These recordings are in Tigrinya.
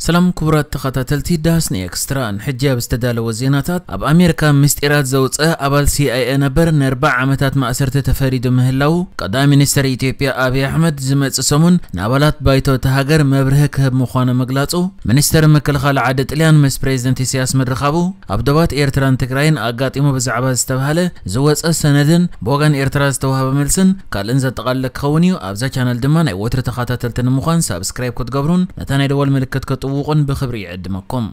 ሰላም ክቡራት ተኸታተልቲ ዳስኒ ኤክስትራ፣ ንሕጂ ኣብ ዝተዳለወ ዜናታት፣ ኣብ ኣሜሪካ ምስጢራት ዘውፀ ኣባል ሲ ኣይ ኤ ነበር ንኣርባዓ ዓመታት ማእሰርቲ ተፈሪዱ ምህላው፣ ቀዳማይ ሚኒስተር ኢትዮጵያ ኣብይ ኣሕመድ ዝመፅእ ሰሙን ንኣባላት ባይቶ እታ ሃገር መብርሂ ክህብ ምዃኑ ምግላፁ፣ ሚኒስተር ምክልኻል ዓዲ ጥልያን ምስ ፕሬዚደንት ኢሳያስ ምርኻቡ፣ ኣብ ዶባት ኤርትራን ትግራይን ኣጋጢሙ ብዛዕባ ዝተባህለ ዝወፀ ሰነድን ብወገን ኤርትራ ዝተዋህበ መልስን ካልእን ዘጠቓልል ክኸውን እዩ። ኣብዛ ቻነል ድማ ናይ ወትሪ ተኸታተልቲ ንምዃን ሳብስክራይብ ክትገብሩን ነታ ናይ ደወል ምልክት ክትጥውቑን ብኽብሪ ይዕድመኩም።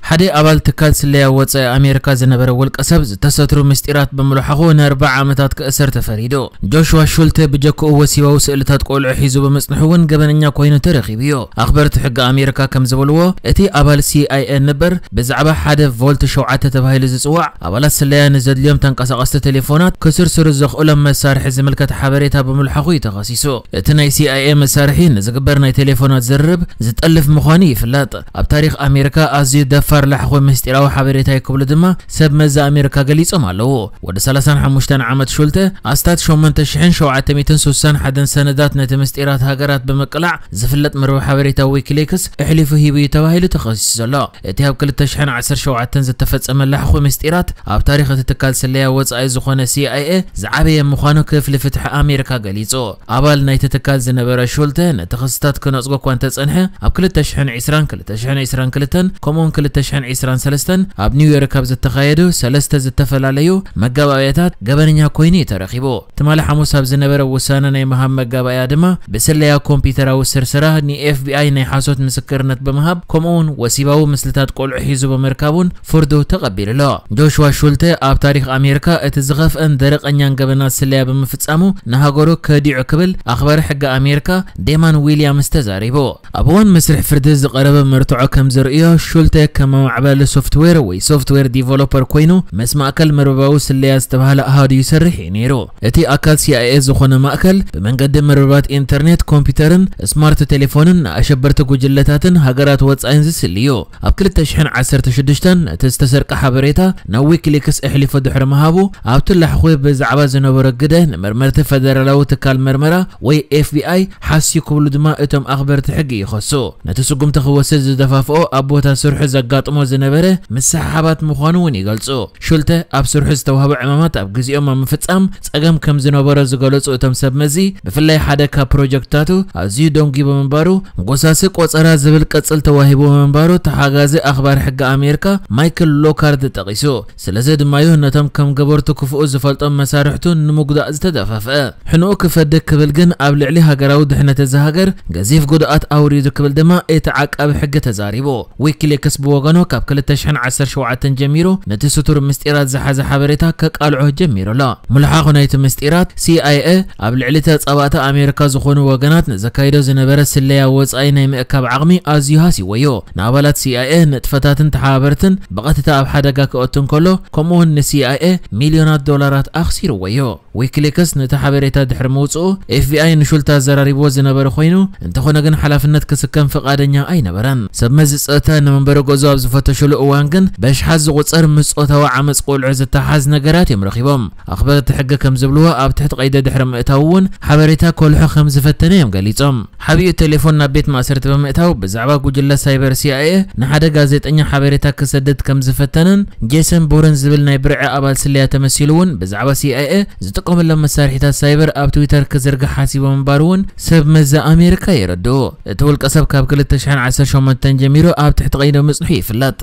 ሓደ ኣባል ትካል ስለያ ወጻኢ ኣሜሪካ ዝነበረ ውልቀ ሰብ ዝተሰትሩ ምስጢራት ብምልሓኹ ንኣርባዓ ዓመታት ክእሰር ተፈሪዱ። ጆሽዋ ሹልተ ብጀክኡ ወሲባዊ ስእልታት ቆልዑ ሒዙ ብምጽንሑ እውን ገበነኛ ኮይኑ ተረኺቡ እዩ። ኣኽበርቲ ሕጊ ኣሜሪካ ከም ዝበልዎ፣ እቲ ኣባል ሲ ኣይ ኤ ነበር ብዛዕባ ሓደ ቮልት ሸውዓተ ተባሂሉ ዝጽዋዕ ኣባላት ስለያ ንዘድልዮም ተንቀሳቐስቲ ቴሌፎናት ክስርስሩ ዘኽእሎም መሳርሒ ዝምልከት ሓበሬታ ብምልሓኹ እዩ ተኸሲሱ። እቲ ናይ ሲ ኣይ ኤ መሳርሒ ንዝግበር ናይ ቴሌፎናት ዝርርብ ዝጠልፍ ምዃኑ ይፍለጥ። ኣብ ታሪኽ ኣሜሪካ ኣዝዩ ደፋር ላሕኹ ምስጢራዊ ሓበሬታ እዩ ክብሉ ድማ ሰብ መዚ ኣሜሪካ ገሊጾም ኣለዉ። ወዲ ሰላሳን ሓሙሽተን ዓመት ሹልተ ኣስታት ሸሞንተ ሽሕን ሸውዓተ ሚእትን ስሳን ሓደን ሰነዳት ነቲ ምስጢራት ሃገራት ብምቅላዕ ዝፍለጥ መርበብ ሓበሬታ ዊኪሊክስ ኣሕሊፉ ሂቡ እዩ ተባሂሉ ተኸሲሱ ዘሎ። እቲ ኣብ ክልተ ሽሕን ዓሰርተ ሸውዓተን ዝተፈጸመ ላሕኹ ምስጢራት ኣብ ታሪኽ እቲ ትካል ስለያ ወጻኢ ዝኾነ ሲ ኣይ ኤ ዝዓበየ ምዃኑ ክፍሊ ፍትሒ ኣሜሪካ ገሊጹ። ኣባል ናይቲ ትካል ዝነበረ ሹልተ ነቲ ክስታት ክነጽጎ እኳ እንተጸንሐ፣ ኣብ ክልተ ሽሕን ዕስራን ክልተ ሽሕን ዕስራን ክልተን ከምኡውን ክልተ ሽሕን ዕስራን ሰለስተን ኣብ ኒውዮርክ ኣብ ዝተኻየዱ ሰለስተ ዝተፈላለዩ መጋባእያታት ገበነኛ ኮይኑ እዩ ተረኺቡ። ትማሊ ሓሙስ ኣብ ዝነበረ ውሳነ ናይ ምሃብ መጋባእያ ድማ ብስለያ ኮምፒውተራዊ ስርስራ ን ኤፍ ቢ ኣይ ናይ ሓሶት ምስክርነት ብምሃብ ከምኡውን ወሲባዊ ምስልታት ቆልዑ ሒዙ ብምርካቡን ፍርዱ ተቐቢሉ ኣሎ። ጆሽዋ ሹልተ ኣብ ታሪኽ ኣሜሪካ እቲ ዝኸፍአን ደረቐኛን ገበናት ስለያ ብምፍጻሙ ንሃገሩ ከዲዑ ክብል ኣኽባሪ ሕጊ ኣሜሪካ ዴማን ዊልያምስ ተዛሪቡ። ኣብ እዋን መስርሕ ፍርዲ ዝቐረበ መርትዖ ከም ዘርእዮ፣ ሹልተ ከም ኣማዕባሊ ሶፍትዌር ወይ ሶፍትዌር ዲቨሎፐር ኮይኑ ምስ ማእከል መርበባዊ ስለያ ዝተባህለ ኣሃዱ ይሰርሕ እዩ ነይሩ። እቲ ኣካል ሲ ኣይ ኤ ዝኾነ ማእከል ብመንገዲ መርበባት ኢንተርኔት፣ ኮምፒውተርን ስማርት ቴሌፎንን ንኣሸበርቲ ጉጅለታትን ሃገራት ወጻኢን ዝስሊ እዩ። ኣብ ክልተ ሽሕን ዓሰርተ ሽዱሽተን ነቲ ዝተሰርቀ ሓበሬታ ናብ ዊኪሊክስ ኣሕሊፉ ድሕሪ ምሃቡ፣ ኣብቲ ላሕኹ ብዛዕባ ዝነበሮ ግደ ንመርመርቲ ፈደራላዊ ትካል መርመራ ወይ ኤፍ ቢ ኣይ ሓስዩ ክብሉ ድማ እቶም ኣኽበርቲ ሕጊ ይኸሱ። ነቲ ስጉምቲ ክወስድ ዝደፋፍኦ ኣብ ቦታ ስርሑ ዘጋጥሞ ዝነበረ ምስሕሓባት ምዃኑ እውን ይገልጹ። ሹልተ ኣብ ስርሑ ዝተዋህቡ ዕማማት ኣብ ግዜኦም ኣብ ምፍጻም ጸገም ከም ዝነበሮ ዝገለጹ እቶም ሰብ መዚ፣ ብፍላይ ሓደ ካብ ፕሮጀክትታቱ ኣዝዩ ደንጒ ብምንባሩ፣ ጎሳሲ ቆጸራ ዝብል ቅጽል ተዋሂቡ ምንባሩ ተሓጋዚ ኣኽባሪ ሕጊ ኣሜሪካ ማይክል ሎካርድ ጠቒሱ። ስለዚ ድማዩ ነቶም ከም ገበርቱ ክፉኡ ዝፈልጦም መሳርሕቱ ንምጉዳእ ዝተደፋፍአ። ሕኑኡ ክፈዲ ክብል ግን ኣብ ልዕሊ ሃገራዊ ድሕነት እዚ ሃገር ገዚፍ ጉድኣት ኣውሪዱ ክብል ድማ እቲ ዓቃቢ ሕጊ ተዛሪቡ። ዊኪሊክስ ብወገኑ ካብ ክልተ ሽሕን ዓሰርተ ሸውዓተን ጀሚሩ ነቲ ስቱር ምስጢራት ዝሓዘ ሓበሬታ ከቃልዖ ጀሚሩ ኣሎ። ምልሓኹ ናይቲ ምስጢራት ሲ ኣይ ኤ ኣብ ልዕሊ ተጻባእቲ ኣሜሪካ ዝኾኑ ወገናት ንዘካይዶ ዝነበረ ስለያ ወጻኢ ናይ ምእካብ ዓቕሚ ኣዝዩ ሃሲዎ እዩ። ንኣባላት ሲ ኣይ ኤ ንጥፈታትን ተሓባበርትን ብቐጥታ ኣብ ሓደጋ ክእቱ እንከሎ፣ ከምኡውን ን ሲ ኣይ ኤ ሚልዮናት ዶላራት ኣኽሲርዎ እዩ። ዊኪሊክስ ነቲ ሓበሬታ ድሕሪ ምውጽኡ፣ ኤፍ ቢ ኣይ ንሹልተ ኣዘራሪብዎ ዝነበረ ኮይኑ፣ እንተኾነ ግን ሓላፍነት ክስከም ፍቓደኛ ኣይነበረን። ሰብ መዚ ጸጥታ ንመንበሪ ገዝኡ ኣብ ዝፈተሽሉ እዋን ግን፣ በሽሓት ዝቑጸር ምስ ጾታዊ ዓመጽ ቆልዑ ዝተሓዝ ነገራት እዮም ረኺቦም። ኣኽበርቲ ሕጊ ከም ዝብልዎ፣ ኣብ ትሕቲ ቀይዲ ድሕሪ ምእታው እውን ሓበሬታ ከልሖ ከም ዝፈተነ እዮም ገሊጾም። ሓቢኡ ቴሌፎን ናብ ቤት ማእሰርቲ ብምእታው፣ ብዛዕባ ጉጅለ ሳይበር ሲ ኣይ ኤ ንሓደ ጋዜጠኛ ሓበሬታ ክሰድድ ከም ዝፈተነን ጄሰን ቦርን ዝብል ናይ ብርዒ ኣባል ስለያ ተመሲሉ እውን ብዛዕባ ሲ ኣይ ኤ ዝጥቀመሎም መሳርሒታት ሳይበር ኣብ ትዊተር ክዝርግሕ ሓሲቡ ምንባሩ እውን ሰብ መዚ ኣሜሪካ የረድኡ። እቲ ውልቀ ሰብ ካብ ክልተ ሽሕን ዓሰርተ ሸሞንተን ጀሚሩ ኣብ ትሕቲ ቀይዲ ምጽንሑ ይፍለጥ።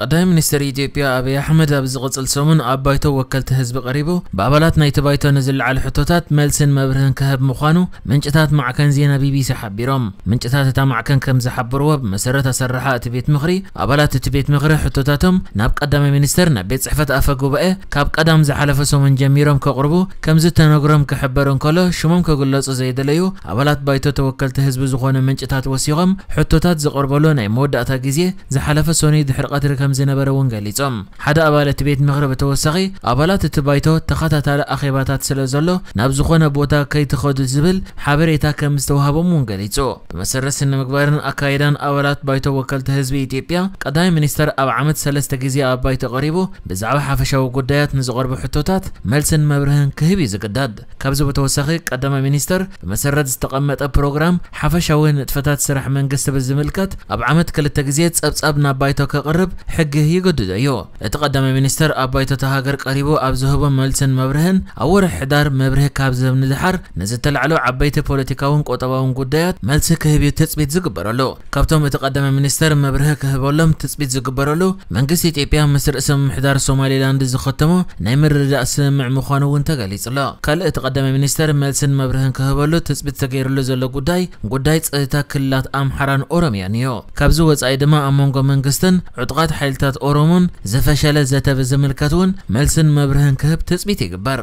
ቀዳማይ ሚኒስትር ኢትዮጵያ ኣብይ ኣሕመድ ኣብ ዝቕጽል ሰሙን ኣብ ባይቶ ወከልቲ ህዝቢ ቀሪቡ ብኣባላት ናይቲ ባይቶ ንዝለዓሉ ሕቶታት መልስን መብርህን ክህብ ምዃኑ ምንጭታት ማዕከን ዜና ቢ ቢ ሲ ሓቢሮም። ምንጭታት እታ ማዕከን ከም ዝሓበርዎ፣ ብመሰረት ኣሰራርሓ እቲ ቤት ምኽሪ፣ ኣባላት እቲ ቤት ምኽሪ ሕቶታቶም ናብ ቀዳማይ ሚኒስትር፣ ናብ ቤት ጽሕፈት ኣፈ ጉባኤ ካብ ቀዳም ዝሓለፈ ሰሙን ጀሚሮም ከቕርቡ ከም ዝተነግሮም ክሕበር እንከሎ፣ ሽሞም ክግለጹ ዘይደለዩ ኣባላት ባይቶ ተወከልቲ ህዝቢ ዝኾኑ ምንጭታት ወሲኾም፣ ሕቶታት ዝቐርበሉ ናይ መወዳእታ ግዜ ዝሓለፈ ሰኑይ ድሕሪ ቀትሪ ከም ዝነበረ እውን ገሊጾም። ሓደ ኣባል እቲ ቤት ምኽሪ ብተወሳኺ፣ ኣባላት እቲ ባይቶ ተኸታታሊ ኣኼባታት ስለ ዘሎ ናብ ዝኾነ ቦታ ከይትኸዱ ዝብል ሓበሬታ ከም ዝተዋህቦም እውን ገሊጹ። ብመሰረት ስነ ምግባርን ኣካይዳን ኣባላት ባይቶ ወከልቲ ህዝቢ ኢትዮጵያ፣ ቀዳማይ ሚኒስተር ኣብ ዓመት ሰለስተ ግዜ ኣብ ባይቶ ቀሪቡ ብዛዕባ ሓፈሻዊ ጉዳያት ንዝቐርቡ ሕቶታት መልስን መብርህን ክህብ እዩ ዝግደድ። ካብዚ ብተወሳኺ ቀዳማይ ሚኒስተር ብመሰረት ዝተቐመጠ ፕሮግራም ሓፈሻዊ ንጥፈታት ስራሕ መንግስቲ ብዝምልከት ኣብ ዓመት ክልተ ግዜ ጸብጻብ ናብ ባይቶ ከቕርብ ሕጊ ይገድዶ እዩ። እቲ ቀዳማይ ሚኒስተር ኣብ ባይቶ እታ ሃገር ቀሪቡ ኣብ ዝህቦ መልስን መብርህን ኣብ ወርሒ ሕዳር መብርሂ ካብ ዝህብ ንድሓር ንዝተላዕሉ ዓበይቲ ፖለቲካውን ቁጠባውን ጉዳያት መልሲ ክህብ እዩ ትጽቢት ዝግበረሉ። ካብቶም እቲ ቀዳማይ ሚኒስተር መብርሂ ክህበሎም ትጽቢት ዝግበረሉ መንግስቲ ኢትዮጵያ ምስ ርእሰ ምምሕዳር ሶማሌላንድ ዝኸተሞ ናይ ምርድዳእ ስምምዕ ምዃኑ እውን ተገሊጹ ኣሎ። ካልእ እቲ ቀዳማይ ሚኒስተር መልስን መብርህን ክህበሉ ትጽቢት ተገይሩሉ ዘሎ ጉዳይ፣ ጉዳይ ጸጥታ ክልላት ኣምሓራን ኦሮምያን እዩ። ካብዚ ወጻኢ ድማ ኣብ መንጎ መንግስትን ዕጡቓት ሓይልታት ኦሮሞን ዝፈሸለ ዘተ ብዝምልከት እውን መልስን መብርህን ክህብ ትጽቢት ይግበር።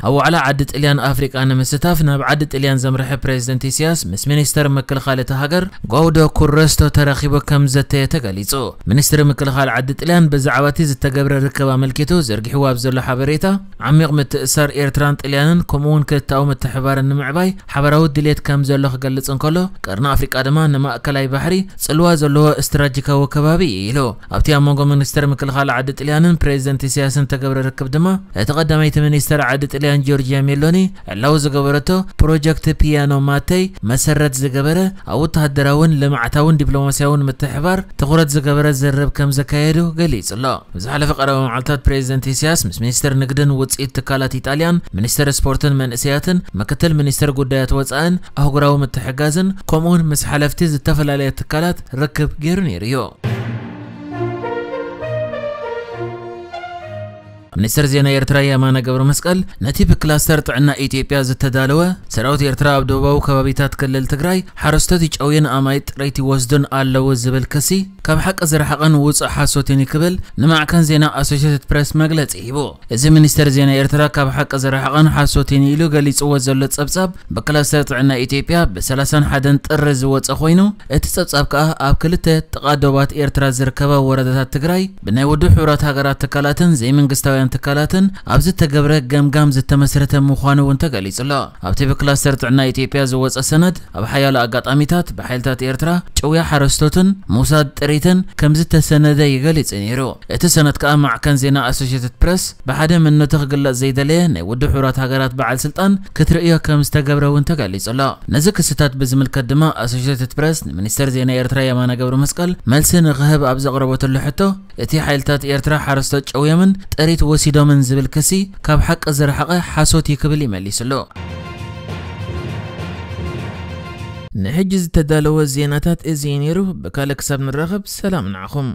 ኣብ ዋዕላ ዓዲ ጥልያን ኣፍሪቃ ንምስታፍ ናብ ዓዲ ጥልያን ዘምርሐ ፕሬዚደንት ኢሳያስ ምስ ሚኒስተር ምክልኻል እታ ሃገር ጓውዶ ኩረስቶ ተራኺቡ ከም ዘተየ ተገሊጹ። ሚኒስትሪ ምክልኻል ዓዲ ጥልያን ብዛዕባ እቲ ዝተገብረ ርክብ ኣመልኪቱ ዘርጊሕዎ ኣብ ዘሎ ሓበሬታ፣ ዓሚቕ ምትእስሳር ኤርትራን ጥልያንን ከምኡ እውን ክልተኣዊ ምትሕብባርን ንምዕባይ ሓበራዊ ድሌት ከም ዘሎ ክገልጽ እንከሎ፣ ቀርኒ ኣፍሪቃ ድማ ንማእከላይ ባሕሪ ጽልዋ ዘለዎ ስትራቴጂካዊ ከባቢ እዩ ኢሉ። ኣብቲ ኣብ መንጎ ሚኒስተር ምክልኻል ዓዲ ጥልያንን ፕሬዚደንት ኢሳያስን ተገብረ ርክብ ድማ፣ እቲ ቀዳመይቲ ሚኒስተር ዓዲ ጥልያን ጆርጂያ ሜሎኒ ዕላዊ ዝገበረቶ ፕሮጀክት ፒያኖ ማተይ መሰረት ዝገበረ ኣብ ወተሃደራውን ልምዓታውን ዲፕሎማስያውን ምትሕባር ትኹረት ዝገበረ ዝርርብ ከም ዘካየዱ ገሊጹ ኣሎ። ብዝሓለፈ ቀረባ መዓልታት ፕሬዚደንት ኢሳያስ ምስ ሚኒስተር ንግድን ውጽኢት ትካላት ኢጣልያን፣ ሚኒስተር ስፖርትን መንእሰያትን፣ ምክትል ሚኒስተር ጉዳያት ወጻእን ኣህጉራዊ ምትሕጋዝን ከምኡውን ምስ ሓለፍቲ ዝተፈላለያ ትካላት ርክብ ገይሩ ነይሩ እዩ። ሚኒስትር ዜና ኤርትራ የማነ ገብረ መስቀል ነቲ ብክላስተር ጥዕና ኢትዮጵያ ዝተዳለወ ሰራዊት ኤርትራ ኣብ ደቡባዊ ከባቢታት ክልል ትግራይ ሓረስቶት ይጨውዩን ኣማይ ጥረይት ይወስዱን ኣለዉ ዝብል ክሲ ካብ ሓቂ ዝረሓቐን ውጹእ ሓሶትን ክብል ንማዕከን ዜና ኣሶሽትድ ፕሬስ መግለጺ ሂቡ። እዚ ሚኒስትር ዜና ኤርትራ ካብ ሓቂ ዝረሓቐን ሓሶትን ኢሉ ገሊጽዎ ዘሎ ጸብጻብ ብክላስተር ጥዕና ኢትዮጵያ ብ31 ጥሪ ዝወጸ ኮይኑ፣ እቲ ጸብጻብ ከኣ ኣብ ክልተ ጥቓ ዶባት ኤርትራ ዝርከባ ወረዳታት ትግራይ ብናይ ውድብ ሕቡራት ሃገራት ትካላትን ዘይመንግስታውያን ትካላትን ኣብ ዝተገብረ ገምጋም ዝተመስረተ ምዃኑ እውን ተገሊጹ ኣሎ። ኣብቲ ብክላስተር ጥዕና ኢትዮጵያ ዝወጸ ሰነድ፣ ኣብ ሓያሎ ኣጋጣሚታት ብሓይልታት ኤርትራ ጭውያ ሓረስቶትን ምውሳድ ጥሪትን ከም ዝተሰነደ ይገልጽ ነይሩ። እቲ ሰነድ ከኣ ማዕከን ዜና ኣሶሽትድ ፕረስ ብሓደ መንነቱ ክግለጽ ዘይደለየ ናይ ውድብ ሕቡራት ሃገራት በዓል ስልጣን ክትርእዮ ከም ዝተገብረ እውን ተገሊጹ ኣሎ። ነዚ ክስታት ብዝምልከት ድማ ኣሶሽትድ ፕረስ ንሚኒስተር ዜና ኤርትራ የማነ ገብረ መስቀል መልሲ ንክህብ ኣብ ዘቕረበትሉ ሕቶ፣ እቲ ሓይልታት ኤርትራ ሓረስቶት ጨውዮምን ጥሪት ወሲዶምን ዝብል ክሲ ካብ ሓቂ ዝረሓቐ ሓሶት እዩ ክብል ይመሊስሉ። ንሕጂ ዝተዳለወ ዜናታት እዚ እዩ ነይሩ። ብካልእ ክሳብ ንራኸብ ሰላም ንዓኹም።